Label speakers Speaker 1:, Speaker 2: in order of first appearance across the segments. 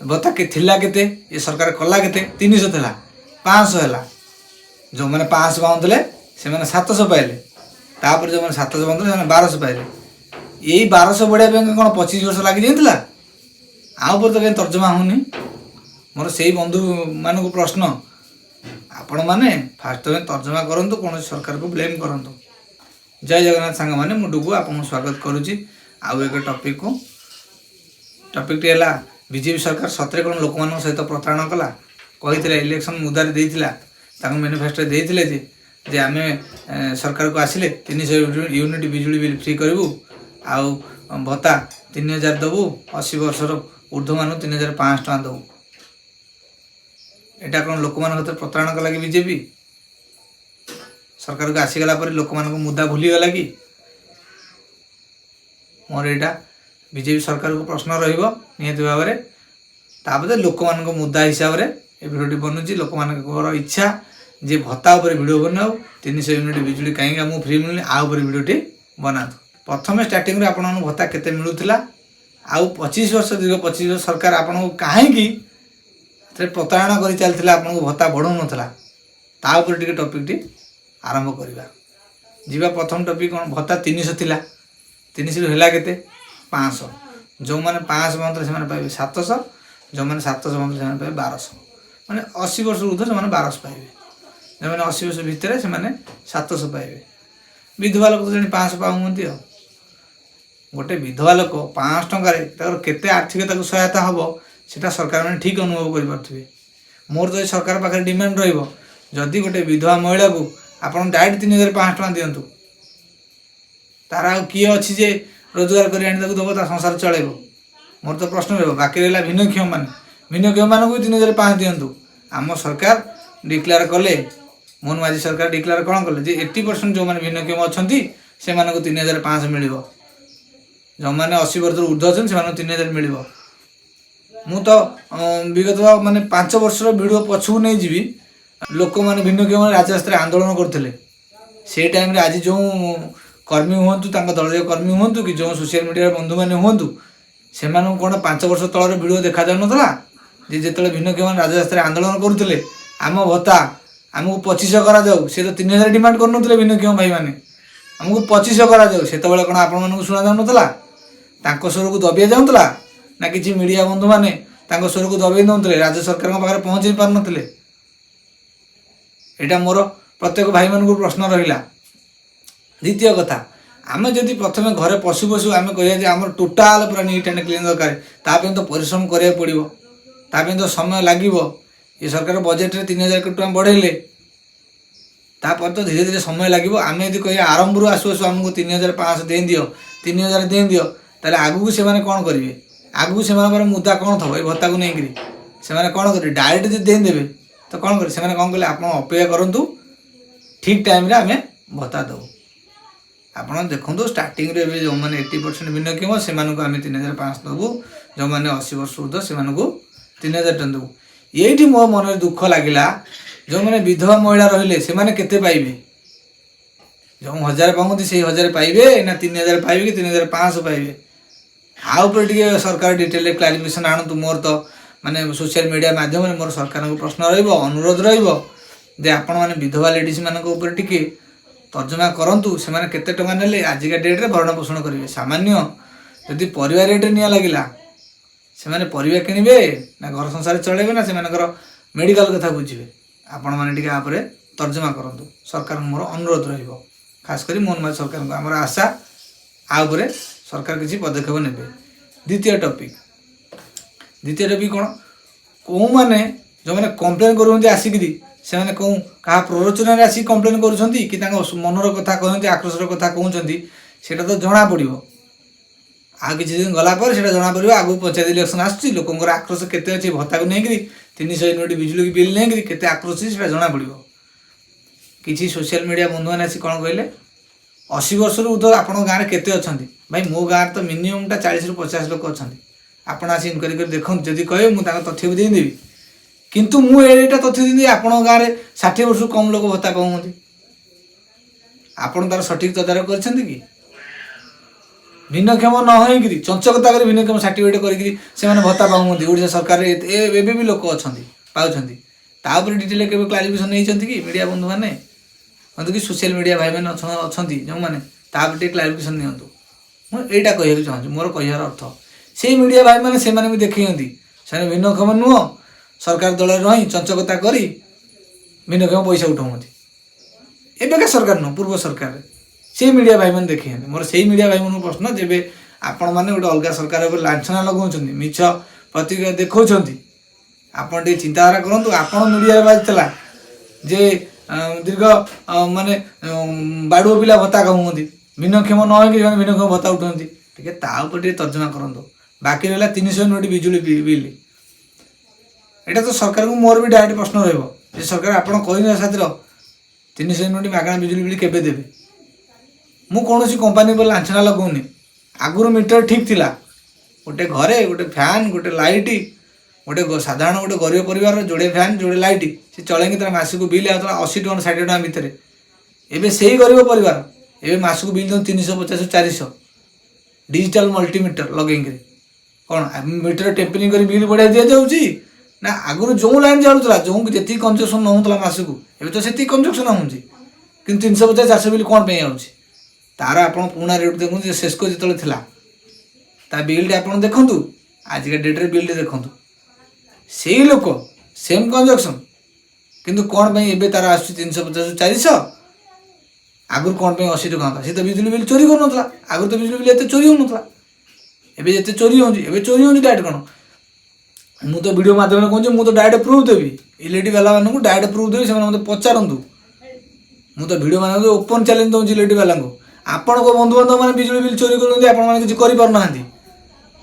Speaker 1: ଭତ୍ତା ଥିଲା କେତେ, ଏ ସରକାର କଲା କେତେ? 300 ଥିଲା, 500 ହେଲା। ଯେଉଁମାନେ 500 ପାଉଥିଲେ ସେମାନେ 700 ପାଇଲେ। ତାପରେ ଯେଉଁମାନେ 700 ପାଉଥିଲେ ସେମାନେ 1200 ପାଇଲେ। ଏଇ 1200 ବଢ଼ିବା ପାଇଁ କ'ଣ 25 ବର୍ଷ ଲାଗିଯାଇଥିଲା? ଆଉ ଉପରେ ତ କାହିଁ ତର୍ଜମା ହେଉନି। ମୋର ସେଇ ବନ୍ଧୁମାନଙ୍କୁ ପ୍ରଶ୍ନ, ଆପଣମାନେ ଫାଷ୍ଟ ତମେ ତର୍ଜମା କରନ୍ତୁ, କୌଣସି ସରକାରକୁ ବ୍ଲେମ୍ କରନ୍ତୁ। ଜୟ ଜଗନ୍ନାଥ ସାଙ୍ଗମାନେ, ମୁଁ ଡୁଗୁ ଆପଣଙ୍କୁ ସ୍ୱାଗତ କରୁଛି ଆଉ ଏକ ଟପିକକୁ। ଟପିକଟି ହେଲା, ବିଜେପି ସରକାର ସତରେ କ'ଣ ଲୋକମାନଙ୍କ ସହିତ ପ୍ରତାରଣା କଲା? କହିଥିଲା, ଇଲେକ୍ସନ ମୁଦାରେ ଦେଇଥିଲା, ତାଙ୍କ ମ୍ୟାନିଫେଷ୍ଟୋରେ ଦେଇଥିଲେ ଯେ ଆମେ ସରକାରକୁ ଆସିଲେ 300 ୟୁନିଟ୍ ବିଜୁଳି ବିଲ୍ ଫ୍ରି କରିବୁ ଆଉ ଭତ୍ତା 3000 ଦେବୁ, 80 ବର୍ଷର ଉର୍ଦ୍ଧ୍ୱମାନଙ୍କୁ 3500 ଟଙ୍କା ଦେବୁ। ଏଇଟା କ'ଣ ଲୋକମାନଙ୍କ ଭିତରେ ପ୍ରତାରଣା କଲା କି? ବିଜେପି ସରକାରକୁ ଆସିଗଲା ପରେ ଲୋକମାନଙ୍କ ମୁଦ୍ଦା ଭୁଲିଗଲା କି? ମୋର ଏଇଟା ବିଜେପି ସରକାରକୁ ପ୍ରଶ୍ନ ରହିବ ନିହାତି ଭାବରେ। ତାପରେ ଲୋକମାନଙ୍କ ମୁଦ୍ଦା ହିସାବରେ ଏ ଭିଡ଼ିଓଟି ବନୁଛି। ଲୋକମାନଙ୍କର ଇଚ୍ଛା ଯେ ଭତ୍ତା ଉପରେ ଭିଡ଼ିଓ ବନାଉ, 300 ୟୁନିଟ୍ ବିଜୁଳି କାହିଁକି ଆମକୁ ଫ୍ରି ମିଳୁନି, ଆ ଉପରେ ଭିଡ଼ିଓଟି ବନାନ୍ତୁ। ପ୍ରଥମେ ଷ୍ଟାର୍ଟିଂରେ ଆପଣଙ୍କୁ ଭତ୍ତା କେତେ ମିଳୁଥିଲା ଆଉ 25 ବର୍ଷ, ଦୀର୍ଘ 25 ବର୍ଷ ସରକାର ଆପଣଙ୍କୁ କାହିଁକି ସେଥିରେ ପ୍ରତାରଣା କରି ଚାଲିଥିଲା, ଆପଣଙ୍କୁ ଭତ୍ତା ବଢ଼ଉନଥିଲା, ତା ଉପରେ ଟିକେ ଟପିକଟି ଆରମ୍ଭ କରିବା। ଯିବା ପ୍ରଥମ ଟପିକ୍ କ'ଣ? ଭତ୍ତା 300 ଥିଲା, 300ରୁ ହେଲା କେତେ? 500। ଯେଉଁମାନେ 500 ପାଉଥିଲେ ସେମାନେ ପାଇବେ 700, ଯେଉଁମାନେ 700 ପାଉଥିଲେ ସେମାନେ ପାଇବେ 1200। ମାନେ 80 ବର୍ଷରୁ ଉର୍ଦ୍ଧ୍ୱ ସେମାନେ 1200 ପାଇବେ, ଯେଉଁମାନେ 80 ବର୍ଷ ଭିତରେ ସେମାନେ 700 ପାଇବେ। ବିଧବା ଲୋକ ତ ଜାଣି 500 ପାଉଛନ୍ତି। ଆଉ ଗୋଟେ ବିଧବା ଲୋକ 500 ଟଙ୍କାରେ ତାଙ୍କର କେତେ ଆର୍ଥିକ ତାକୁ ସହାୟତା ହେବ, ସେଟା ସରକାରମାନେ ଠିକ୍ ଅନୁଭବ କରିପାରୁଥିବେ। ମୋର ତ ଏ ସରକାର ପାଖରେ ଡିମାଣ୍ଡ ରହିବ, ଯଦି ଗୋଟେ ବିଧବା ମହିଳାକୁ ଆପଣ ଡାଇରେକ୍ଟ 3500 ଟଙ୍କା ଦିଅନ୍ତୁ, ତାର ଆଉ କିଏ ଅଛି ଯେ ରୋଜଗାର କରି ଆଣି ତାକୁ ଦେବ, ତା ସଂସାର ଚଳେଇବ? ମୋର ତ ପ୍ରଶ୍ନ ରହିବ। ବାକି ରହିଲା ଭିନ୍ନକ୍ଷମମାନେ, ଭିନ୍ନକ୍ଷମମାନଙ୍କୁ ବି 3500 ଦିଅନ୍ତୁ। ଆମ ସରକାର ଡିକ୍ଲେୟାର କଲେ, ମୋହନ ମାଝୀ ସରକାର ଡିକ୍ଲେୟାର କ'ଣ କଲେ ଯେ 80% ଯେଉଁମାନେ ଭିନ୍ନକ୍ଷମ ଅଛନ୍ତି ସେମାନଙ୍କୁ 3500 ମିଳିବ, ଯେଉଁମାନେ 80 ବର୍ଷରୁ ଉର୍ଦ୍ଧ୍ୱ ଅଛନ୍ତି ସେମାନଙ୍କୁ 3000 ମିଳିବ। ମୁଁ ତ ବିଗତ ମାନେ 5 ବର୍ଷର ଭିଡ଼ିଓ ପଛକୁ ନେଇଯିବି। ଲୋକମାନେ, ଭିନ୍ନକ୍ଷମ ରାଜରାସ୍ତାରେ ଆନ୍ଦୋଳନ କରୁଥିଲେ ସେଇ ଟାଇମ୍ରେ। ଆଜି ଯେଉଁ କର୍ମୀ ହୁଅନ୍ତୁ, ତାଙ୍କ ଦଳୀୟ କର୍ମୀ ହୁଅନ୍ତୁ କି ଯେଉଁ ସୋସିଆଲ ମିଡ଼ିଆର ବନ୍ଧୁମାନେ ହୁଅନ୍ତୁ, ସେମାନଙ୍କୁ କ'ଣ 5 ବର୍ଷ ତଳର ଭିଡ଼ିଓ ଦେଖାଯାଉନଥିଲା ଯେ ଯେତେବେଳେ ଭିନ୍ନକ୍ଷମ ରାଜରାସ୍ତାରେ ଆନ୍ଦୋଳନ କରୁଥିଲେ, ଆମ ଭତ୍ତା ଆମକୁ 2500 କରାଯାଉ? ସେ ତ 3000 ଡିମାଣ୍ଡ କରୁନଥିଲେ। ଭିନ୍ନକ୍ଷମ ଭାଇମାନେ, ଆମକୁ 2500 କରାଯାଉ, ସେତେବେଳେ କ'ଣ ଆପଣମାନଙ୍କୁ ଶୁଣାଯାଉନଥିଲା? ତାଙ୍କ ସ୍ୱରକୁ ଦବିଆ ଯାଉଥିଲା ନା କିଛି ମିଡ଼ିଆ ବନ୍ଧୁମାନେ ତାଙ୍କ ସ୍ୱରକୁ ଦବେଇ ଦେଉଥିଲେ, ରାଜ୍ୟ ସରକାରଙ୍କ ପାଖରେ ପହଞ୍ଚେଇ ପାରୁନଥିଲେ? ଏଇଟା ମୋର ପ୍ରତ୍ୟେକ ଭାଇମାନଙ୍କୁ ପ୍ରଶ୍ନ ରହିଲା। ଦ୍ୱିତୀୟ କଥା, ଆମେ ଯଦି ପ୍ରଥମେ ଘରେ ପଶୁ ପଶୁ ଆମେ କହିବା ଯେ ଆମର ଟୋଟାଲ ପୁରା ନିଟ୍ ଆଣ୍ଡ କ୍ଲିନ୍ ଦରକାର, ତା ପାଇଁ ତ ପରିଶ୍ରମ କରିବାକୁ ପଡ଼ିବ, ତା ପାଇଁ ତ ସମୟ ଲାଗିବ। ଏ ସରକାର ବଜେଟରେ 3000 କୋଟି ଟଙ୍କା ବଢ଼େଇଲେ, ତାପରେ ତ ଧୀରେ ଧୀରେ ସମୟ ଲାଗିବ। ଆମେ ଯଦି କହିବା ଆରମ୍ଭରୁ ଆସୁ ଆସୁ ଆମକୁ 3500 ଦେଇଦିଅ, 3000 ଦେଇଦିଅ, ତାହେଲେ ଆଗକୁ ସେମାନେ କ'ଣ କରିବେ? ଆଗକୁ ସେମାନଙ୍କର ମୁଦ୍ଦା କ'ଣ ଥବ ଏ ଭତ୍ତାକୁ ନେଇକରି? ସେମାନେ କ'ଣ କରିବେ? ଡାଇରେକ୍ଟ ଯଦି ଦେଇଦେବେ ତ କ'ଣ କରିବେ ସେମାନେ? କ'ଣ କଲେ? ଆପଣ ଅପେକ୍ଷା କରନ୍ତୁ, ଠିକ୍ ଟାଇମ୍ରେ ଆମେ ଭତ୍ତା ଦେବୁ। ଆପଣ ଦେଖନ୍ତୁ, ଷ୍ଟାର୍ଟିଂରେ ଏବେ ଯେଉଁମାନେ 80% ଭିନ୍ନକ୍ଷମ ସେମାନଙ୍କୁ ଆମେ 3500 ଦେବୁ, ଯେଉଁମାନେ 80 ବର୍ଷ ଉର୍ଦ୍ଧ୍ୱ ସେମାନଙ୍କୁ 3000 ଟଙ୍କା ଦେବୁ। ଏଇଠି ମୋ ମନରେ ଦୁଃଖ ଲାଗିଲା, ଯେଉଁମାନେ ବିଧବା ମହିଳା ରହିଲେ ସେମାନେ କେତେ ପାଇବେ? ଯେଉଁ 1000 ପାଉଛନ୍ତି ସେଇ 1000 ପାଇବେ ନା 3000 ପାଇବେ କି 3500 ପାଇବେ? ଆଉ ଉପରେ ଟିକେ ସରକାର ଡିଟେଲରେ କ୍ଲାରିଫିକେସନ୍ ଆଣନ୍ତୁ। ମୋର ତ ମାନେ ସୋସିଆଲ ମିଡ଼ିଆ ମାଧ୍ୟମରେ ମୋର ସରକାରଙ୍କୁ ପ୍ରଶ୍ନ ରହିବ, ଅନୁରୋଧ ରହିବ ଯେ ଆପଣମାନେ ବିଧବା ଲେଡ଼ିଜ୍ ମାନଙ୍କ ଉପରେ ଟିକେ ତର୍ଜମା କରନ୍ତୁ। ସେମାନେ କେତେ ଟଙ୍କା ନେଲେ ଆଜିକା ଡେଟ୍ରେ ଭରଣ ପୋଷଣ କରିବେ? ସାମାନ୍ୟ ଯଦି ପରିବା ରେଟ୍ରେ ନିଆଁ ଲାଗିଲା, ସେମାନେ ପରିବା କିଣିବେ ନା ଘର ସଂସାର ଚଳେଇବେ ନା ସେମାନଙ୍କର ମେଡ଼ିକାଲ କଥା ବୁଝିବେ? ଆପଣମାନେ ଟିକେ ଆ ଉପରେ ତର୍ଜମା କରନ୍ତୁ, ସରକାରଙ୍କୁ ମୋର ଅନୁରୋଧ ରହିବ। ଖାସ କରି ମୋହନ ମାଝୀ ସରକାରଙ୍କୁ ଆମର ଆଶା, ଆ ଉପରେ ସରକାର କିଛି ପଦକ୍ଷେପ ନେବେ। ଦ୍ୱିତୀୟ ଟପିକ୍ କ'ଣ? କେଉଁମାନେ, ଯେଉଁମାନେ କମ୍ପ୍ଲେନ୍ କରୁଛନ୍ତି ଆସିକିରି, ସେମାନେ କେଉଁ କାହା ପ୍ରରୋଚନାରେ ଆସିକି କମ୍ପ୍ଲେନ୍ କରୁଛନ୍ତି କି ତାଙ୍କ ମନର କଥା କହୁଛନ୍ତି, ଆକ୍ରୋଶର କଥା କହୁଛନ୍ତି, ସେଇଟା ତ ଜଣାପଡ଼ିବ। ଆଉ କିଛି ଦିନ ଗଲା ପରେ ସେଇଟା ଜଣାପଡ଼ିବ। ଆଗକୁ ପଞ୍ଚାୟତ ଇଲେକ୍ସନ୍ ଆସୁଛି। ଲୋକଙ୍କର ଆକ୍ରୋଶ କେତେ ଅଛି ଭତ୍ତାକୁ ନେଇକରି, 300 ୟୁନିଟ୍ ବିଜୁଳି ବିଲ୍ ନେଇକରି କେତେ ଆକ୍ରୋଶ ଅଛି, ସେଇଟା ଜଣାପଡ଼ିବ। କିଛି ସୋସିଆଲ ମିଡ଼ିଆ ବନ୍ଧୁମାନେ ଆସି କ'ଣ କହିଲେ? 80 ବର୍ଷରୁ ଉର୍ଦ୍ଧ୍ୱ ଆପଣଙ୍କ ଗାଁରେ କେତେ ଅଛନ୍ତି? ଭାଇ, ମୋ ଗାଁରେ ତ ମିନିମମ୍ଟା 40ରୁ 50 ଲୋକ ଅଛନ୍ତି। ଆପଣ ଆସି ଇନକ୍ୱାରି କରି ଦେଖନ୍ତୁ। ଯଦି କହିବେ, ମୁଁ ତାଙ୍କ ତଥ୍ୟ ବି ଦେଇଦେବି। କିନ୍ତୁ ମୁଁ ଏଇଟା ତଥ୍ୟ ଦେଇଦେବି, ଆପଣଙ୍କ ଗାଁରେ 60 ବର୍ଷରୁ କମ୍ ଲୋକ ଭତ୍ତା ପାଉଛନ୍ତି। ଆପଣ ତାର ସଠିକ୍ ତଦାରଖ କରିଛନ୍ତି କି? ଭିନ୍ନକ୍ଷମ ନ ହେଇକିରି ଚଞ୍ଚକତା କରି ଭିନ୍ନକ୍ଷମ ସାର୍ଟିଫିକେଟ୍ କରିକିରି ସେମାନେ ଭତ୍ତା ପାଉଛନ୍ତି। ଓଡ଼ିଶା ସରକାରରେ ଏବେ ବି ଲୋକ ଅଛନ୍ତି, ପାଉଛନ୍ତି। ତା ଉପରେ ଡିଟେଲ୍ କେବେ କ୍ଲାରିଫିକେସନ୍ ନେଇଛନ୍ତି କି ମିଡ଼ିଆ ବନ୍ଧୁମାନେ ହୁଅନ୍ତୁ କି ସୋସିଆଲ ମିଡ଼ିଆ ଭାଇମାନେ ଅଛନ୍ତି ଯେଉଁମାନେ, ତା ଉପରେ ଟିକେ କ୍ଲାରିଫିକେସନ୍ ନିଅନ୍ତୁ। ମୁଁ ଏଇଟା କହିବାକୁ ଚାହୁଁଛି। ମୋର କହିବାର ଅର୍ଥ, ସେଇ ମିଡ଼ିଆ ଭାଇମାନେ ସେମାନେ ବି ଦେଖେଇଛନ୍ତି ସେମାନେ ଭିନ୍ନକ୍ଷମ ନୁହଁ, ସରକାର ଦଳରେ ରହି ଚଞ୍ଚକତା କରି ଭିନ୍ନକ୍ଷମ ପଇସା ଉଠାଉଛନ୍ତି। ଏବେକା ସରକାର ନୁହଁ, ପୂର୍ବ ସରକାରରେ ସେଇ ମିଡ଼ିଆ ଭାଇମାନେ ଦେଖେଇଛନ୍ତି। ମୋର ସେଇ ମିଡ଼ିଆ ଭାଇମାନଙ୍କୁ ପ୍ରଶ୍ନ, ଯେବେ ଆପଣମାନେ ଗୋଟେ ଅଲଗା ସରକାର ଉପରେ ଲାଞ୍ଛନା ଲଗାଉଛନ୍ତି, ମିଛ ପ୍ରତିକ୍ରିୟା ଦେଖାଉଛନ୍ତି, ଆପଣ ଟିକେ ଚିନ୍ତାଧାରା କରନ୍ତୁ। ଆପଣ ମିଡ଼ିଆରେ ବାଜିଥିଲା ଯେ ଦୀର୍ଘ ମାନେ ବାଡ଼ୁଅ ପିଲା ଭତ୍ତା କମୁଛନ୍ତି, ଭିନ୍ନକ୍ଷମ ନ ହେଇକି ସେମାନେ ଭିନ୍ନକ୍ଷମ ଭତ୍ତା ଉଠାନ୍ତି। ଟିକେ ତା ଉପରେ ଟିକେ ତର୍ଜମା କରନ୍ତୁ। ବାକି ରହିଲା 300 ୟୁନିଟ୍ ବିଜୁଳି ବିଲ୍, ଏଇଟା ତ ସରକାରଙ୍କୁ ମୋର ବି ଡାଇରେକ୍ଟ ପ୍ରଶ୍ନ ରହିବ ଯେ ସରକାର, ଆପଣ କହିଲେ ସାଥିର 300 ୟୁନିଟ୍ ମାଗଣା ବିଜୁଳି ବିଲ୍ କେବେ ଦେବେ? ମୁଁ କୌଣସି କମ୍ପାନୀ ଉପରେ ଲାଞ୍ଛନା ଲଗାଉନି। ଆଗରୁ ମିଟର ଠିକ୍ ଥିଲା। ଗୋଟେ ଘରେ ଗୋଟେ ଫ୍ୟାନ୍, ଗୋଟେ ଲାଇଟ୍, ଗୋଟେ ସାଧାରଣ ଗୋଟେ ଗରିବ ପରିବାରର ଯୋଡ଼େ ଫ୍ୟାନ୍, ଯୋଡ଼େ ଲାଇଟ୍ ସେ ଚଳେଇକି ତାର ମାସକୁ ବିଲ୍ ଆଉଥିଲା 80 ଟଙ୍କା, 60 ଟଙ୍କା ଭିତରେ। ଏବେ ସେଇ ଗରିବ ପରିବାର ଏବେ ମାସକୁ ବିଲ୍ ଦେଉଛନ୍ତି 350, 400, ଡିଜିଟାଲ ମଲ୍ଟିମିଟର ଲଗେଇକିରି। କ'ଣ ମିଟର ଟେମ୍ପରିଂ କରି ବିଲ୍ ବଢ଼ାଇ ଦିଆଯାଉଛି ନା? ଆଗରୁ ଯେଉଁ ଲାଇନ୍ ଜାଳୁଥିଲା, ଯେଉଁ ଯେତିକି କନଜମ୍ପସନ୍ ହେଉଥିଲା ମାସକୁ, ଏବେ ତ ସେତିକି କନଜମ୍ପସନ୍ ହେଉଛି, କିନ୍ତୁ 350, 400 ବିଲ୍ କ'ଣ ପାଇଁ ଆଉଛି? ତାର ଆପଣ ପୁରୁଣା ରେଟ୍ ଦେଖନ୍ତୁ ଯେ ସେସ୍କୋ ଯେତେବେଳେ ଥିଲା ତା ବିଲ୍ଟା ଆପଣ ଦେଖନ୍ତୁ, ଆଜିକା ଡେଟ୍ରେ ବିଲ୍ଟା ଦେଖନ୍ତୁ। ସେଇ ଲୋକ, ସେମ୍ କନଜମ୍ପସନ୍, କିନ୍ତୁ କ'ଣ ପାଇଁ ଏବେ ତାର ଆସୁଛି 350, 400? ଆଗରୁ କ'ଣ ପାଇଁ 80 ଟଙ୍କା ହେଲା? ସେ ତ ବିଜୁଳି ବିଲ୍ ଚୋରି କରୁନଥିଲା। ଆଗରୁ ତ ବିଜୁଳି ବିଲ୍ ଏତେ ଚୋରି ହେଉନଥିଲା, ଏବେ ଯେତେ ଚୋରି ହେଉଛି, ଏବେ ଚୋରି ହେଉଛି ଡାଇରେକ୍ଟ। କ'ଣ ମୁଁ ତ ଭିଡ଼ିଓ ମାଧ୍ୟମରେ କହୁଛି, ମୁଁ ତ ଡାଇରେକ୍ଟ ପ୍ରୁଫ୍ ଦେବି। ଇଲେକ୍ଟ୍ରିକ୍ ବାଲାମାନଙ୍କୁ ଡାଇରେକ୍ଟ ପ୍ରୁଫ୍ ଦେବି, ସେମାନେ ମୋତେ ପଚାରନ୍ତୁ। ମୁଁ ତ ଭିଡ଼ିଓ ମାଧ୍ୟମରେ ଓପନ୍ ଚ୍ୟାଲେଞ୍ଜ ଦେଉଛି ଇଲେକ୍ଟ୍ରିକ୍ ବାଲାଙ୍କୁ। ଆପଣଙ୍କ ବନ୍ଧୁବାନ୍ଧବ ମାନେ ବିଜୁଳି ବିଲ୍ ଚୋରି କରୁଛନ୍ତି, ଆପଣମାନେ କିଛି କରିପାରୁନାହାନ୍ତି।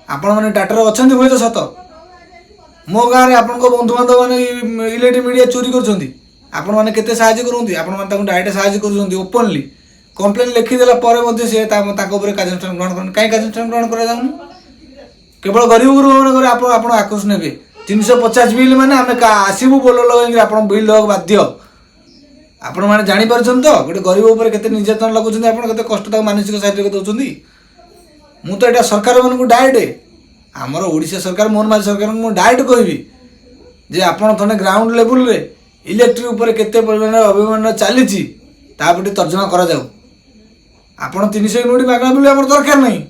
Speaker 1: ଆପଣମାନେ ଟାଟାରେ ଅଛନ୍ତି ହୁଏତ ସତ। ମୋ ଗାଁରେ ଆପଣଙ୍କ ବନ୍ଧୁବାନ୍ଧବ ମାନେ ଇଲେକ୍ଟ୍ରିକ୍ ମିଡ଼ିଆ ଚୋରି କରୁଛନ୍ତି, ଆପଣମାନେ କେତେ ସାହାଯ୍ୟ କରୁଛନ୍ତି? ଆପଣମାନେ ତାଙ୍କୁ ଡାଇରେକ୍ଟ ସାହାଯ୍ୟ କରୁଛନ୍ତି ଓପନଲି। କମ୍ପ୍ଲେନ୍ ଲେଖିଦେଲା ପରେ ମଧ୍ୟ ସେ ତାଙ୍କ ଉପରେ କାର୍ଯ୍ୟାନୁଷ୍ଠାନ ଗ୍ରହଣ କରନ୍ତି। କାହିଁ କାର୍ଯ୍ୟାନୁଷ୍ଠାନ ଗ୍ରହଣ କରାଯାଉନି? କେବଳ ଗରିବ ଗୁରୁବାମାନଙ୍କରେ ଆପଣ ଆକ୍ରୋଶ ନେବେ। 350 ବିଲ୍ ମାନେ ଆମେ ଆସିବୁ ବୋଲର ଲଗାଇକି, ଆପଣ ବିଲ୍ ଦେବାକୁ ବାଧ୍ୟ। ଆପଣମାନେ ଜାଣିପାରୁଛନ୍ତି ତ ଗୋଟେ ଗରିବ ଉପରେ କେତେ ନିର୍ଯାତନା ଲଗାଉଛନ୍ତି ଆପଣ, କେତେ କଷ୍ଟ ତାକୁ ମାନସିକ ଶାରୀରିକ ଦେଉଛନ୍ତି। ମୁଁ ତ ଏଇଟା ସରକାରମାନଙ୍କୁ ଡାଇରେକ୍ଟ, ଆମର ଓଡ଼ିଶା ସରକାର ମୋହନ ମାଝୀ ସରକାରଙ୍କୁ ମୁଁ ଡାଇରେକ୍ଟ କହିବି ଯେ ଆପଣ ଥରେ ଗ୍ରାଉଣ୍ଡ ଲେବୁଲରେ ଇଲେକ୍ଟ୍ରିକ୍ ଉପରେ କେତେ ପରିମାଣର ଅଭିମାନ ଚାଲିଛି ତା ଉପରେ ଟିକେ ତର୍ଜମା କରାଯାଉ। ଆପଣ 300 ୟୁନିଟ୍ ମାଗଣା ବିଲ୍ ଆମର ଦରକାର ନାହିଁ।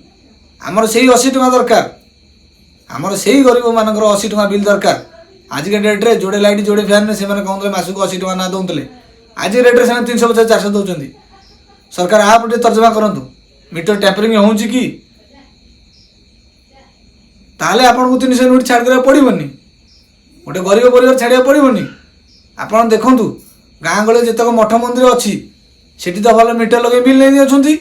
Speaker 1: ଆମର ସେଇ 80 ଟଙ୍କା ଦରକାର। ଆମର ସେଇ ଗରିବମାନଙ୍କର 80 ଟଙ୍କା ବିଲ୍ ଦରକାର। ଆଜିକା ଡେଟ୍ରେ ଯୋଡ଼େ ଲାଇଟ୍, ଯୋଡ଼େ ଫ୍ୟାନ୍ରେ ସେମାନେ କହୁଥିଲେ ମାସକୁ 80 ଟଙ୍କା ନା ଦେଉଥିଲେ, ଆଜି ରେଟ୍ରେ ସେମାନେ 350, 400 ଦେଉଛନ୍ତି। ସରକାର ଆ ଉପରେ ଟିକେ ତର୍ଜମା କରନ୍ତୁ। ମିଟର ଟ୍ୟାମ୍ପରିଂ ହେଉଛି କି? ତାହେଲେ ଆପଣଙ୍କୁ 300 ୟୁନିଟ୍ ଛାଡ଼ି ଦେବାକୁ ପଡ଼ିବନି, ଗୋଟେ ଗରିବ ପରିବାର ଛାଡ଼ିବାକୁ ପଡ଼ିବନି। ଆପଣ ଦେଖନ୍ତୁ, ଗାଁ ଗହଳିରେ ଯେତେକ ମଠ ମନ୍ଦିର ଅଛି, ସେଠି ତ ଭଲ ମିଟର ଲଗେଇ ବିଲ୍ ନେଇ ଯାଉଛନ୍ତି,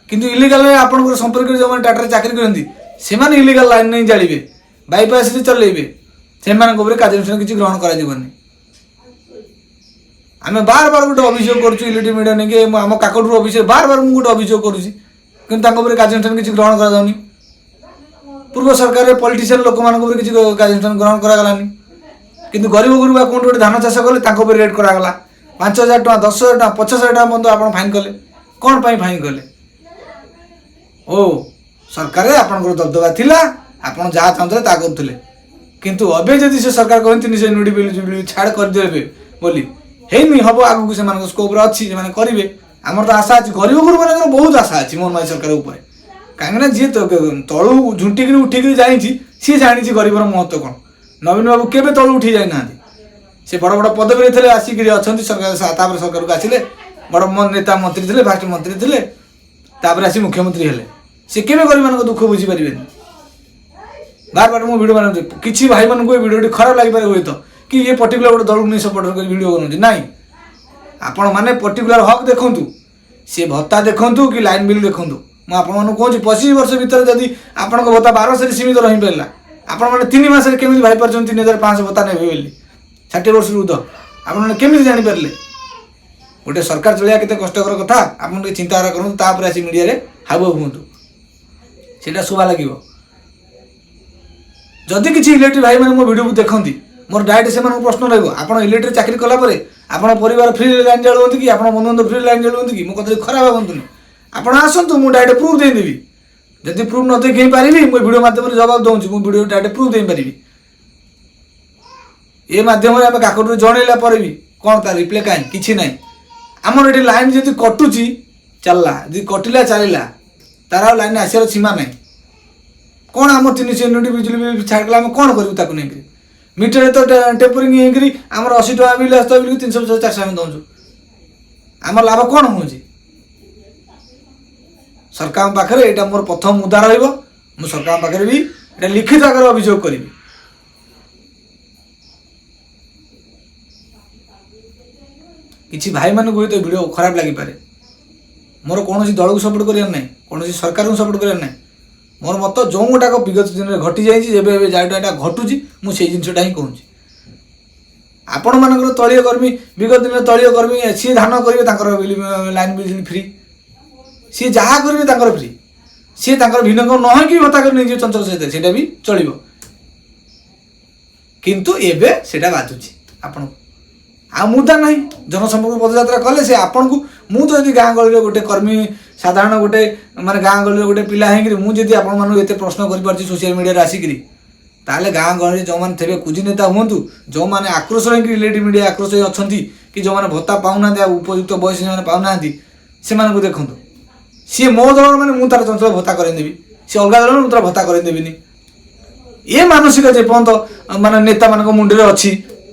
Speaker 1: କିନ୍ତୁ ଇଲିଗାଲରେ ଆପଣଙ୍କର ସମ୍ପର୍କରେ ଯେଉଁମାନେ ଟାଟାରେ ଚାକିରି କରନ୍ତି, ସେମାନେ ଇଲିଗାଲ ଲାଇନ୍ ନେଇ ଜାଳିବେ, ବାଇପାସରେ ଚଲେଇବେ, ସେମାନଙ୍କ ଉପରେ କାର୍ଯ୍ୟାନୁଷ୍ଠାନ କିଛି ଗ୍ରହଣ କରାଯିବନି। ଆମେ ବାର ବାର ଗୋଟେ ଅଭିଯୋଗ କରୁଛୁ ଇଲେକ୍ଟ୍ରିକ୍ ମିଡ଼ିଆ ନେଇକି। ମୁଁ ଆମ କାକଟପୁର ଅଫିସରେ ବାର ବାର ମୁଁ ଗୋଟେ ଅଭିଯୋଗ କରୁଛି, କିନ୍ତୁ ତାଙ୍କ ଉପରେ କାର୍ଯ୍ୟାନୁଷ୍ଠାନ କିଛି ଗ୍ରହଣ କରାଯାଉନି। ପୂର୍ବ ସରକାରରେ ପଲିଟିସିଆନ ଲୋକମାନଙ୍କ ଉପରେ କିଛି କାର୍ଯ୍ୟାନୁଷ୍ଠାନ ଗ୍ରହଣ କରାଗଲାନି, କିନ୍ତୁ ଗରିବ ଗୁରୁବା କୋଉଠି ଗୋଟେ ଧାନ ଚାଷ କଲେ ତାଙ୍କ ଉପରେ ରେଟ୍ କରାଗଲା। 5,000 ଟଙ୍କା, 10,000 ଟଙ୍କା, 50,000 ଟଙ୍କା ବନ୍ଧୁ ଆପଣ ଫାଇନ୍ କଲେ। କ'ଣ ପାଇଁ ଫାଇନ୍ କଲେ? ଓ ସରକାରରେ ଆପଣଙ୍କର ଦବଦବା ଥିଲା, ଆପଣ ଯାହା ଚାହୁଁଥିଲେ ତାହା କରୁଥିଲେ। କିନ୍ତୁ ଏବେ ଯଦି ସେ ସରକାର କହନ୍ତି 300 ୟୁନିଟ୍ ବିଲ୍ ଛାଡ଼ କରିଦେବେ ବୋଲି, ହେଇନି, ହବ ଆଗକୁ, ସେମାନଙ୍କ ସ୍କୋପରେ ଅଛି, ସେମାନେ କରିବେ। ଆମର ତ ଆଶା ଅଛି, ଗରିବ ଗୁରୁମାନଙ୍କର ବହୁତ ଆଶା ଅଛି ମୋହନ ମାଝୀ ସରକାର ଉପରେ। କାହିଁକିନା ଯିଏ ତଳୁ ଝୁଣ୍ଟିକିରି ଉଠିକିରି ଯାଇଛି, ସିଏ ଜାଣିଛି ଗରିବର ମହତ୍ଵ କ'ଣ। ନବୀନ ବାବୁ କେବେ ତଳୁ ଉଠି ଯାଇନାହାନ୍ତି। ସେ ବଡ଼ ବଡ଼ ପଦବୀରେ ଥିଲେ, ଆସିକିରି ଅଛନ୍ତି ସରକାର, ତାପରେ ସରକାରକୁ ଆସିଲେ, ବଡ଼ ନେତା ମନ୍ତ୍ରୀ ଥିଲେ, ଫାଷ୍ଟ ମନ୍ତ୍ରୀ ଥିଲେ, ତାପରେ ଆସି ମୁଖ୍ୟମନ୍ତ୍ରୀ ହେଲେ। ସେ କେବେ ଗରିବମାନଙ୍କ ଦୁଃଖ ବୁଝିପାରିବେନି? ବାର ବାର ମୁଁ ଭିଡ଼ିଓ ବନାଉଛି। କିଛି ଭାଇମାନଙ୍କୁ ଏ ଭିଡ଼ିଓଟି ଖରାପ ଲାଗିପାରେ ହୁଏତ, କି ଇଏ ପର୍ଟିକୁଲାର ଗୋଟେ ଦଳକୁ ନେଇ ସପୋର୍ଟ କରି ଭିଡ଼ିଓ ବନାଉଛି। ନାଇଁ, ଆପଣମାନେ ପର୍ଟିକୁଲାର ହକ୍ ଦେଖନ୍ତୁ, ସେ ଭତ୍ତା ଦେଖନ୍ତୁ କି ଲାଇନ୍ ବିଲ୍ ଦେଖନ୍ତୁ। ମୁଁ ଆପଣମାନଙ୍କୁ କହୁଛି, 25 ବର୍ଷ ଭିତରେ ଯଦି ଆପଣଙ୍କ ଭତ୍ତା 1200ରେ ସୀମିତ ରହିପାରିଲା, ଆପଣମାନେ 3 ମାସରେ କେମିତି ଭାବିପାରୁଛନ୍ତି 3,500 ଭତ୍ତା ନେବେ ବୋଲି? 60 ବର୍ଷରୁ ଉର୍ଦ୍ଧ୍ୱ ଆପଣମାନେ କେମିତି ଜାଣିପାରିଲେ? ଗୋଟେ ସରକାର ଚଳେଇବା କେତେ କଷ୍ଟକର କଥା, ଆପଣ ଟିକେ ଚିନ୍ତାଧାରା କରନ୍ତୁ, ତାପରେ ଆସି ମିଡ଼ିଆରେ ହାବୁ ହୁଅନ୍ତୁ, ସେଇଟା ଶୋଭା ଲାଗିବ। ଯଦି କିଛି ଇଲେକ୍ଟ୍ରିକ୍ ଭାଇମାନେ ମୋ ଭିଡ଼ିଓକୁ ଦେଖନ୍ତି, ମୋର ଡାଇରେକ୍ଟ ସେମାନଙ୍କୁ ପ୍ରଶ୍ନ ରହିବ, ଆପଣ ଇଲେକ୍ଟ୍ରିକ୍ ଚାକିରି କଲା ପରେ ଆପଣ ପରିବାର ଫ୍ରିରେ ଲାଇନ୍ ଜାଳୁଛନ୍ତି କି? ଆପଣ ବନ୍ଧୁବାନ୍ଧବ ଫ୍ରିରେ ଲାଇନ୍ ଜାଳୁଛନ୍ତି କି? ମୋ କଥା ଖରାପ ଭାବନ୍ତୁନି। ଆପଣ ଆସନ୍ତୁ, ମୁଁ ଡାଇରେକ୍ଟ ପ୍ରୁଫ୍ ଦେଇଦେବି। ଯଦି ପ୍ରୁଫ୍ ନ ଦେଖେଇ ପାରିବି, ମୁଁ ଭିଡ଼ିଓ ମାଧ୍ୟମରେ ଜବାବ ଦେଉଛି। ମୁଁ ଭିଡ଼ିଓ ଡାଇରେକ୍ଟ ପ୍ରୁଫ୍ ଦେଇପାରିବି। ଏ ମାଧ୍ୟମରେ ଆମେ କାକଟରୁ ଜଣେଇଲା ପରେ ବି କ'ଣ ତା ରିପ୍ଲାଏ କାହିଁ କିଛି ନାହିଁ। ଆମର ଏଠି ଲାଇନ୍ ଯଦି କଟୁଛି, ଚାଲିଲା, ଯଦି କଟିଲା ଚାଲିଲା, ତାର ଆଉ ଲାଇନ୍ ଆସିବାର ସୀମା ନାହିଁ। କ'ଣ ଆମ 300 ୟୁନିଟ୍ ବିଜୁଳି ବିଲ୍ ଛାଡ଼ିଗଲା, ଆମେ କ'ଣ କରିବୁ ତାକୁ ନେଇକରି? ମିଟରରେ ତ ଟେମ୍ପରିଂ ହେଇକରି ଆମର 80 ଟଙ୍କା ବିଲ୍ ଆସୁଥିବା ବିଲ୍କୁ 350, 400 ଆମେ ଦେଉଛୁ। ଆମର ଲାଭ କ'ଣ ହେଉଛି? ସରକାରଙ୍କ ପାଖରେ ଏଇଟା ମୋର ପ୍ରଥମ ମୁଦ୍ଦା ରହିବ। ମୁଁ ସରକାରଙ୍କ ପାଖରେ ବି ଏଇଟା ଲିଖିତ ଆକାରରେ ଅଭିଯୋଗ କରିବି। କିଛି ଭାଇମାନଙ୍କୁ ହୁଏତ ଭିଡ଼ିଓ ଖରାପ ଲାଗିପାରେ। ମୋର କୌଣସି ଦଳକୁ ସପୋର୍ଟ କରିବାର ନାହିଁ, କୌଣସି ସରକାରଙ୍କୁ ସପୋର୍ଟ କରିବାର ନାହିଁ। ମୋର ମତ ଯେଉଁ ଗୋଟାକ ବିଗତ ଦିନରେ ଘଟିଯାଇଛି, ଯେବେ ଏବେ ଯେଉଁଟା ଏଇଟା ଘଟୁଛି, ମୁଁ ସେଇ ଜିନିଷଟା ହିଁ କହୁଛି। ଆପଣମାନଙ୍କର ଦଳୀୟ କର୍ମୀ, ବିଗତ ଦିନରେ ଦଳୀୟ କର୍ମୀ ସିଏ ଧାନ କରିବେ, ତାଙ୍କର ଲାଇନ୍ ବିଜୁଳି ଫ୍ରି। ସିଏ ଯାହା କରିବେ ତାଙ୍କର ଫ୍ରି। ସିଏ ତାଙ୍କର ଭିନ୍ନକ୍ଷମ ନ ହେଇକି ଭତ୍ତା କରି ନେଇଯିବେ ଚଞ୍ଚଳ ସହିତ, ସେଇଟା ବି ଚଳିବ। କିନ୍ତୁ ଏବେ ସେଇଟା ବାଧୁଛି ଆପଣଙ୍କୁ। ଆଉ ମୁଦ୍ଦା ନାହିଁ। ଜନସମ୍ପର୍କ ପଦଯାତ୍ରା କଲେ ସେ ଆପଣଙ୍କୁ, ମୁଁ ତ ଯଦି ଗାଁ ଗହଳିରେ ଗୋଟେ କର୍ମୀ, ସାଧାରଣ ଗୋଟେ ମାନେ ଗାଁ ଗହଳିରେ ଗୋଟେ ପିଲା ହେଇକିରି ମୁଁ ଯଦି ଆପଣମାନଙ୍କୁ ଏତେ ପ୍ରଶ୍ନ କରିପାରୁଛି ସୋସିଆଲ ମିଡ଼ିଆରେ ଆସିକିରି, ତାହେଲେ ଗାଁ ଗହଳିରେ ଯେଉଁମାନେ ଥିବେ, କୁଜି ନେତା ହୁଅନ୍ତୁ, ଯେଉଁମାନେ ଆକ୍ରୋଶ ହେଇକି ରିଲେଟିଭ୍ ମିଡ଼ିଆ ଆକ୍ରୋଶ ହେଇ ଅଛନ୍ତି କି ଯେଉଁମାନେ ଭତ୍ତା ପାଉନାହାନ୍ତି ଆଉ ଉପଯୁକ୍ତ ବୟସ ସେମାନେ ପାଉନାହାନ୍ତି, ସେମାନଙ୍କୁ ଦେଖନ୍ତୁ। ସିଏ ମୋ ଦଳର ମାନେ ମୁଁ ତାର ଚଞ୍ଚଳ ଭତ୍ତା କରେଇଦେବି, ସିଏ ଅଲଗା ଦଳର ମୁଁ ତାର ଭତ୍ତା କରେଇଦେବିନି। ଏ ମାନସିକ ଯେପର୍ଯ୍ୟନ୍ତ ମାନେ ନେତାମାନଙ୍କ ମୁଣ୍ଡରେ ଅଛି,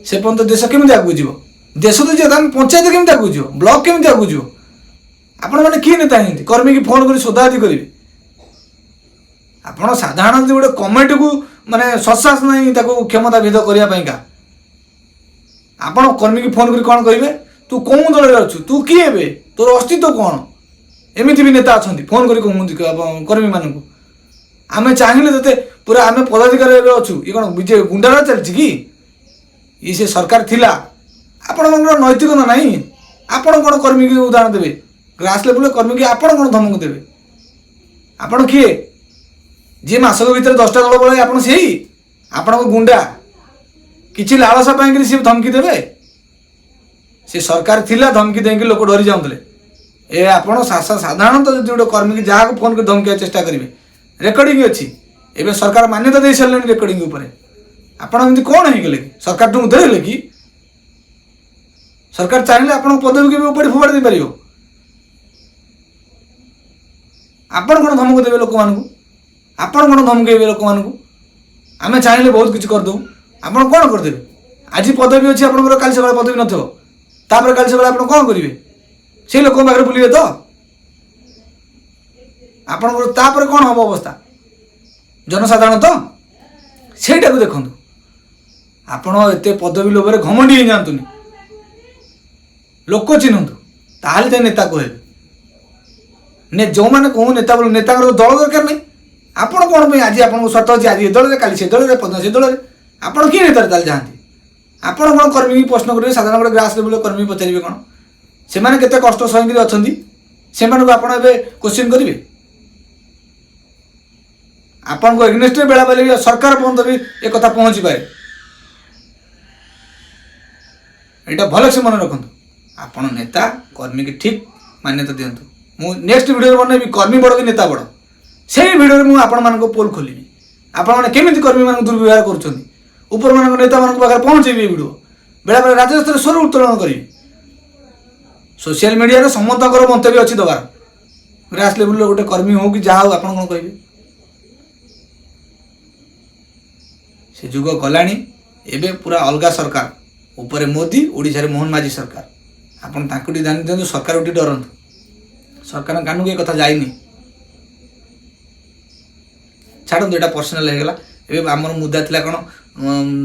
Speaker 1: ସେ ପର୍ଯ୍ୟନ୍ତ ଦେଶ କେମିତି ଆଗକୁ ଯିବ? ଦେଶ ତ ଯିବ, ଆମେ ପଞ୍ଚାୟତ କେମିତି ଆଗକୁ ଯିବ? ବ୍ଲକ କେମିତି ଆଗକୁ ଯିବ? ଆପଣମାନେ କିଏ ନେତା ହେଇଛନ୍ତି କର୍ମୀକି ଫୋନ୍ କରି ସୋଦାସୋଦି କରିବେ? ଆପଣ ସାଧାରଣ ଯଦି ଗୋଟେ କମେଣ୍ଟକୁ ମାନେ ସତ୍ସାହସ ନାହିଁ ତାକୁ କ୍ଷମତା ଭେଦ କରିବା ପାଇଁକା, ଆପଣ କର୍ମୀକି ଫୋନ୍ କରି କ'ଣ କହିବେ? ତୁ କେଉଁ ଦଳରେ ଅଛୁ? ତୁ କିଏ? ଏବେ ତୋର ଅସ୍ତିତ୍ୱ କ'ଣ? ଏମିତି ବି ନେତା ଅଛନ୍ତି, ଫୋନ୍ କରି କହୁଛନ୍ତି କର୍ମୀମାନଙ୍କୁ। ଆମେ ଚାହିଁଲେ ତତେ ପୁରା, ଆମେ ପଦାଧିକାରୀ ଏବେ ଅଛୁ। ଇଏ କ'ଣ ବିଜେ ଗୁଣ୍ଡାରାଜ ଚାଲିଛି କି? ଇଏ ସେ ସରକାର ଥିଲା। ଆପଣଙ୍କର ନୈତିକତା ନାହିଁ। ଆପଣ କ'ଣ କର୍ମୀକି ଉଦାହରଣ ଦେବେ? ଗ୍ରାସ୍ ଲେବୁଲ୍ରେ କର୍ମୀକି ଆପଣ କ'ଣ ଧମକ ଦେବେ? ଆପଣ କିଏ? ଯିଏ ମାସକ ଭିତରେ 10ଟା ଦଳ ବଳାଏ, ଆପଣ ସେଇ? ଆପଣଙ୍କ ଗୁଣ୍ଡା କିଛି ଲାଳସା ପାଇଁକରି ସିଏ ଧମକି ଦେବେ? ସେ ସରକାର ଥିଲା, ଧମକି ଦେଇକି ଲୋକ ଡରି ଯାଉଥିଲେ। ଏ ଆପଣ ସାଧାରଣତଃ ଯଦି ଗୋଟେ କର୍ମୀକି ଯାହାକୁ ଫୋନ୍ କରି ଧମକିବାକୁ ଚେଷ୍ଟା କରିବେ, ରେକର୍ଡ଼ିଂ ଅଛି। ଏବେ ସରକାର ମାନ୍ୟତା ଦେଇ ସାରିଲେଣି ରେକର୍ଡ଼ିଂ ଉପରେ। ଆପଣ ଏମିତି କ'ଣ ହେଇଗଲେ କି? ସରକାରଠୁ ଉଦ୍ଧାର ହେଲେ କି? ସରକାର ଚାହିଁଲେ ଆପଣଙ୍କ ପଦବୀକୁ ବି ଉପାଡ଼ି ଫୋପାଡ଼ି ଦେଇପାରିବ। ଆପଣ କ'ଣ ଧମକ ଦେବେ ଲୋକମାନଙ୍କୁ? ଆପଣ କ'ଣ ଧମକେଇବେ ଲୋକମାନଙ୍କୁ? ଆମେ ଚାହିଁଲେ ବହୁତ କିଛି କରିଦେବୁ। ଆପଣ କ'ଣ କରିଦେବେ? ଆଜି ପଦବୀ ଅଛି ଆପଣଙ୍କର, କାଲି ସକାଳେ ପଦବୀ ନଥିବ। ତାପରେ କାଲି ସକାଳେ ଆପଣ କ'ଣ କରିବେ? ସେଇ ଲୋକଙ୍କ ପାଖରେ ବୁଲିବେ ତ? ଆପଣଙ୍କର ତାପରେ କ'ଣ ହେବ ଅବସ୍ଥା? ଜନସାଧାରଣ ତ ସେଇଟାକୁ ଦେଖନ୍ତୁ। ଆପଣ ଏତେ ପଦବୀ ଲୋଭରେ ଘମଣ୍ଡି ହେଇଯାଆନ୍ତୁନି। ଲୋକ ଚିହ୍ନନ୍ତୁ, ତାହେଲେ ଯାଇ ନେତା କହିବେ। ଯେଉଁମାନେ କହୁ ନେତା ବୋଲି, ନେତାଙ୍କର ଦଳ ଦରକାର ନାହିଁ। ଆପଣ କ'ଣ ପାଇଁ ଆଜି ଆପଣଙ୍କ ସ୍ୱାର୍ଥ ଅଛି, ଆଜି ଏ ଦଳରେ, କାଲି ସେ ଦଳରେ, ପରଦିନ ସେ ଦଳରେ? ଆପଣ କିଏ ନେତାରେ ତାହେଲେ ଯାଆନ୍ତି? ଆପଣ କ'ଣ କର୍ମୀକି ପ୍ରଶ୍ନ କରିବେ? ସାଧାରଣ ଗୋଟେ ଗ୍ରାସ୍ ଲେବୁଲ୍ର କର୍ମୀ ପଚାରିବେ କ'ଣ? ସେମାନେ କେତେ କଷ୍ଟ ସହିକିରି ଅଛନ୍ତି, ସେମାନଙ୍କୁ ଆପଣ ଏବେ କୋଶ୍ଚିନ୍ କରିବେ? ଆପଣଙ୍କ ଏଗନେଷ୍ଟରେ ବେଳା ବି ସରକାର ପର୍ଯ୍ୟନ୍ତ ବି ଏ କଥା ପହଞ୍ଚିପାରେ। ଏଇଟା ଭଲସେ ମନେ ରଖନ୍ତୁ। ଆପଣ ନେତା କର୍ମୀକି ଠିକ୍ ମାନ୍ୟତା ଦିଅନ୍ତୁ। ମୁଁ ନେକ୍ସଟ ଭିଡ଼ିଓରେ ବନେଇବି କର୍ମୀ ବଡ଼ କି ନେତା ବଡ଼। ସେଇ ଭିଡ଼ିଓରେ ମୁଁ ଆପଣମାନଙ୍କ ପୋଲ୍ ଖୋଲିବି, ଆପଣମାନେ କେମିତି କର୍ମୀମାନଙ୍କୁ ଦୁର୍ବ୍ୟବହାର କରୁଛନ୍ତି। ଉପରମାନଙ୍କ ନେତାମାନଙ୍କ ପାଖରେ ପହଞ୍ଚେଇବି ଏ ଭିଡ଼ିଓ। ବେଳେବେଳେ ରାଜ୍ୟସ୍ତରରେ ସ୍ୱର ଉତ୍ତୋଳନ କରିବି। ସୋସିଆଲ ମିଡ଼ିଆରେ ସମସ୍ତଙ୍କର ମନ୍ତବ୍ୟ ଅଛି ଦେବାର। ଗ୍ରାସ୍ ଲେବୁଲ୍ର ଗୋଟେ କର୍ମୀ ହଉ କି ଯାହା ହଉ, ଆପଣ କ'ଣ କହିବେ? ସେ ଯୁଗ ଗଲାଣି। ଏବେ ପୁରା ଅଲଗା ସରକାର, ଉପରେ ମୋଦି, ଓଡ଼ିଶାରେ ମୋହନ ମାଝୀ ସରକାର। ଆପଣ ତାଙ୍କୁ ଟିକେ ଧ୍ୟାନ ଦିଅନ୍ତୁ, ସରକାରକୁ ଟିକେ ଡରନ୍ତୁ। ସରକାରଙ୍କ କାନକୁ ଏ କଥା ଯାଇନି। ଛାଡ଼ନ୍ତୁ, ଏଇଟା ପର୍ସନାଲ ହେଇଗଲା। ଏବେ ଆମର ମୁଦ୍ଦା ଥିଲା କ'ଣ?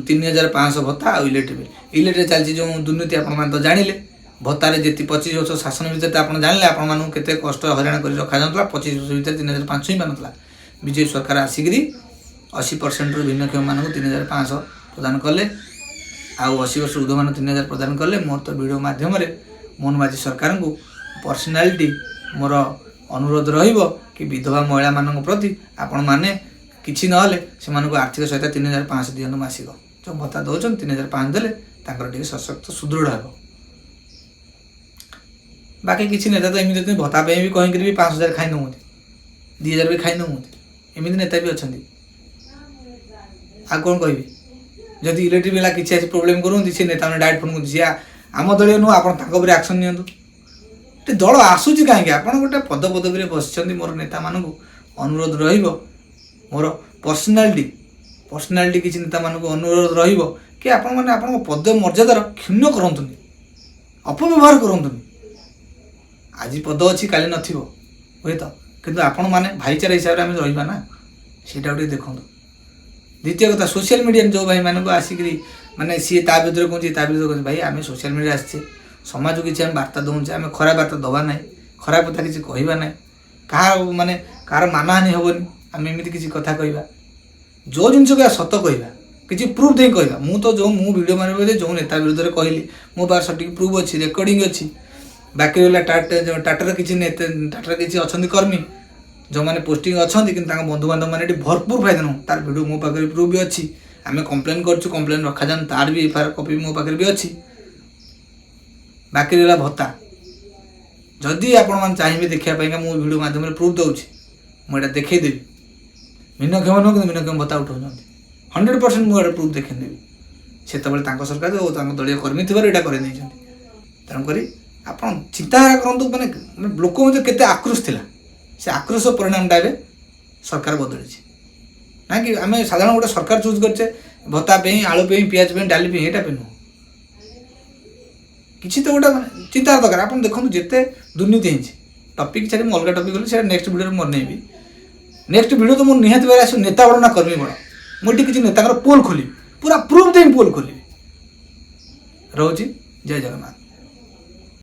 Speaker 1: 3500 ଭତ୍ତା ଆଉ ଇଲେକ୍ଟ୍ରି ବିଲ୍। ଇଲେକ୍ଟ୍ରି ଚାଲିଛି ଯେଉଁ ଦୁର୍ନୀତି ଆପଣମାନେ ତ ଜାଣିଲେ। ଭତ୍ତାରେ ଯେତି 25 ବର୍ଷ ଶାସନ ଭିତରେ ତ ଆପଣ ଜାଣିଲେ ଆପଣମାନଙ୍କୁ କେତେ କଷ୍ଟ ହଇରାଣ କରି ରଖାଯାଉଥିଲା। 25 ବର୍ଷ ଭିତରେ 3500 ହିଁ ପାଉନଥିଲା। ବିଜେପି ସରକାର ଆସିକିରି 80%ରୁ ଭିନ୍ନକ୍ଷମମାନଙ୍କୁ 3500 ପ୍ରଦାନ କଲେ, ଆଉ 80 ବର୍ଷ ଉର୍ଦ୍ଧ୍ୱମାନଙ୍କୁ 3000 ପ୍ରଦାନ କଲେ। ମୋର ତ ଭିଡ଼ିଓ ମାଧ୍ୟମରେ ମୋହନ ମାଝୀ ସରକାରଙ୍କୁ ପର୍ସନାଲିଟି ମୋର ଅନୁରୋଧ ରହିବ କି ବିଧବା ମହିଳାମାନଙ୍କ ପ୍ରତି ଆପଣମାନେ କିଛି ନହେଲେ ସେମାନଙ୍କୁ ଆର୍ଥିକ ସହାୟତା 3500 ଦିଅନ୍ତୁ ମାସିକ। ଯେଉଁ ଭତ୍ତା ଦେଉଛନ୍ତି, 3500 ଦେଲେ ତାଙ୍କର ଟିକେ ସଶକ୍ତ ସୁଦୃଢ଼ ହେବ। ବାକି କିଛି ନେତା ତ ଏମିତି ଅଛନ୍ତି, ଭତ୍ତା ପାଇଁ ବି କହିକିରି ବି 5000 ଖାଇ ନେଉଛନ୍ତି, 2000 ବି ଖାଇ ନେଉଛନ୍ତି। ଏମିତି ନେତା ବି ଅଛନ୍ତି। ଆଉ କ'ଣ କହିବି? ଯଦି ଇଲେକ୍ଟ୍ରିକ୍ ବେଲା କିଛି ଆସି ପ୍ରୋବ୍ଲେମ୍ କରୁଛନ୍ତି, ସେ ନେତାମାନେ ଡାଇରେକ୍ଟ ଫୋନ୍ କରୁଛନ୍ତି, ସିଏ ଆମ ଦଳୀୟ ନୁହଁ, ଆପଣ ତାଙ୍କ ଉପରେ ଆକ୍ସନ୍ ନିଅନ୍ତୁ। ଏ ଦଳ ଆସୁଛି କାହିଁକି? ଆପଣ ଗୋଟେ ପଦ ପଦବୀରେ ବସିଛନ୍ତି। ମୋର ନେତାମାନଙ୍କୁ ଅନୁରୋଧ ରହିବ, ମୋର ପର୍ସନାଲିଟି କିଛି ନେତାମାନଙ୍କୁ ଅନୁରୋଧ ରହିବ କି ଆପଣମାନେ ଆପଣଙ୍କ ପଦ ମର୍ଯ୍ୟାଦାର କ୍ଷୁଣ୍ଣ କରନ୍ତୁନି, ଅପବ୍ୟବହାର କରନ୍ତୁନି। ଆଜି ପଦ ଅଛି, କାଲି ନଥିବ ହୁଏତ, କିନ୍ତୁ ଆପଣମାନେ ଭାଇଚାରା ହିସାବରେ ଆମେ ରହିବା ନା, ସେଇଟା ଟିକେ ଦେଖନ୍ତୁ। ଦ୍ୱିତୀୟ କଥା, ସୋସିଆଲ ମିଡ଼ିଆରେ ଯେଉଁ ଭାଇମାନଙ୍କୁ ଆସିକିରି ମାନେ ସିଏ ତା ବିରୁଦ୍ଧରେ କହୁଛି, ତା ବିରୁଦ୍ଧରେ କହୁଛି, ଭାଇ, ଆମେ ସୋସିଆଲ ମିଡ଼ିଆରେ ଆସିଛେ, ସମାଜକୁ କିଛି ଆମେ ବାର୍ତ୍ତା ଦେଉଛେ। ଆମେ ଖରାପ ବାର୍ତ୍ତା ଦେବା ନାହିଁ, ଖରାପ କଥା କିଛି କହିବା ନାହିଁ, କାହା ମାନେ କାହାର ମାନହାନି ହେବନି। ଆମେ ଏମିତି କିଛି କଥା କହିବା, ଯେଉଁ ଜିନିଷ କହିବା ସତ କହିବା, କିଛି ପ୍ରୁଫ୍ ଦେଇ କହିବା। ମୁଁ ତ ଯେଉଁ ମୁଁ ଭିଡ଼ିଓ ମାରିବ, ଯେଉଁ ନେତା ବିରୁଦ୍ଧରେ କହିଲି, ମୋ ପାଖରେ ସଠିକ୍ ପ୍ରୁଫ୍ ଅଛି, ରେକର୍ଡ଼ିଂ ଅଛି। ବାକି ରହିଲା ଟାଟାର କିଛି ନେତା, ଟାଟାର କିଛି ଅଛନ୍ତି କର୍ମୀ, ଯେଉଁମାନେ ପୋଷ୍ଟିଂ ଅଛନ୍ତି, କିନ୍ତୁ ତାଙ୍କ ବନ୍ଧୁବାନ୍ଧବ ମାନେ ଏଠି ଭରପୁର ଫାଇଦା ନେଉ, ତାର ଭିଡ଼ିଓ ମୋ ପାଖରେ ପ୍ରୁଫ୍ ବି ଅଛି। ଆମେ କମ୍ପ୍ଲେନ୍ କରୁଛୁ, କମ୍ପ୍ଲେନ୍ ରଖାଯାଉନି, ତାର ବି ଏଫଆଇଆର୍ କପି ମୋ ପାଖରେ ବି ଅଛି। ବାକି ରହିଲା ଭତ୍ତା, ଯଦି ଆପଣମାନେ ଚାହିଁବେ ଦେଖିବା ପାଇଁକା, ମୁଁ ଭିଡ଼ିଓ ମାଧ୍ୟମରେ ପ୍ରୁଫ୍ ଦେଉଛି, ମୁଁ ଏଇଟା ଦେଖେଇଦେବି। ଭିନ୍ନକ୍ଷମ ନୁହଁ, କିନ୍ତୁ ଭିନ୍ନକ୍ଷମ ଭତ୍ତା ଉଠାଉଛନ୍ତି। 100% ମୁଁ ଏଇଟା ପ୍ରୁଫ୍ ଦେଖେଇଦେବି। ସେତେବେଳେ ତାଙ୍କ ସରକାର ଓ ତାଙ୍କ ଦଳୀୟ କର୍ମୀ ଥିବାରୁ ଏଇଟା କରିନେଇଛନ୍ତି। ତେଣୁକରି ଆପଣ ଚିନ୍ତାଧାରା କରନ୍ତୁ, ମାନେ ମାନେ ଲୋକ ମଧ୍ୟ କେତେ ଆକ୍ରୋଶ ଥିଲା, ସେ ଆକ୍ରୋଶ ପରିଣାମଟା ଏବେ ସରକାର ବଦଳିଛି ନା କି? ଆମେ ସାଧାରଣ ଗୋଟେ ସରକାର ଚୁଜ୍ କରିଛେ ଭତ୍ତା ପାଇଁ, ଆଳୁ ପାଇଁ, ପିଆଜ ପାଇଁ, ଡାଲି ପାଇଁ, ଏଇଟା ପାଇଁ ନୁହଁ। କିଛି ତ ଗୋଟେ ମାନେ ଚିନ୍ତା ଦରକାର। ଆପଣ ଦେଖନ୍ତୁ ଯେତେ ଦୁର୍ନୀତି ହେଇଛି। ଟପିକ୍ ଛାଡ଼ି ମୁଁ ଅଲଗା ଟପିକ୍ ଗଲି, ସେଇଟା ନେକ୍ସଟ ଭିଡ଼ିଓରେ ମୋର ନେବି। ନେକ୍ସଟ ଭିଡ଼ିଓ ତ ମୁଁ ନିହାତି ଭାବରେ ଆସିବ, ନେତା ବଡ଼ ନା କର୍ମୀ ବଡ଼। ମୁଁ ଏଠି କିଛି ନେତାଙ୍କର ପୋଲ୍ ଖୋଲିବି, ପୁରା ପ୍ରୁଫ୍ ଦେଇ ପୋଲ୍ ଖୋଲିବି। ରହୁଛି, ଜୟ ଜଗନ୍ନାଥ।